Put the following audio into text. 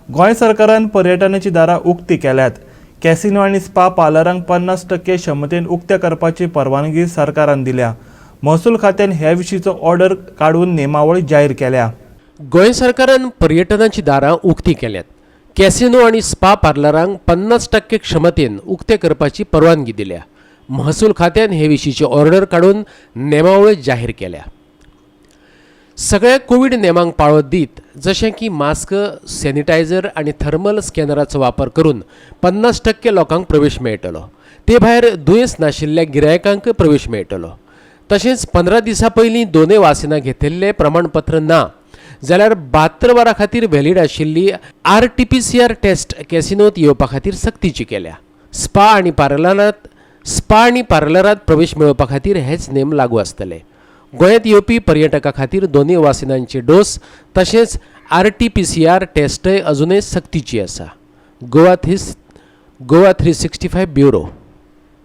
गोंय सरकारान पर्यटनाची दारां उक्ती केल्यात. कॅसिनो आनी स्पा पार्लरांक 50% क्षमतेन उक्ते करपाची परवानगी सरकारान दिल्या. महसूल खात्यान हे विशींचो ऑर्डर काडून नेमावळ जाहीर केल्या. गोंय सरकारान पर्यटनाची दारां उक्ती केल्यात. कॅसिनो आनी स्पा पार्लरांक 50% क्षमतेन उक्ते करपाची परवानगी दिल्या. महसूल खात्यान हे विशींची ऑर्डर काडून नेमावळ जाहीर केल्या. सगळ्या कोवीड नेमांक पाळो दीत, जशें की मास्क, सॅनिटायझर आनी थर्मल स्कॅनराचो वापर करून 50% लोकांक प्रवेश मेळटलो. ते भायर दुयेंस नाशिल्ल्या गिरायकांक प्रवेश मेळटलो. तशेंच 15 दिसां पयलीं दोनूय वासिनां घेतिल्लें प्रमाणपत्र ना जाल्यार 72 वरां खातीर व्हॅलीड आशिल्ली आरटीपीसीआर टेस्ट कॅसिनोत येवपा खातीर सक्तीची केल्या. स्पा आनी पार्लरांत प्रवेश मेळोवपा खातीर हेच नेम लागू आसतले. गोंयांत येवपी पर्यटकां खातीर दोनूय वासिनांचे डोस तशेंच आरटीपीसीआर टेस्टय अजुनय सक्तीची आसा. गोवा 365 ब्युरो.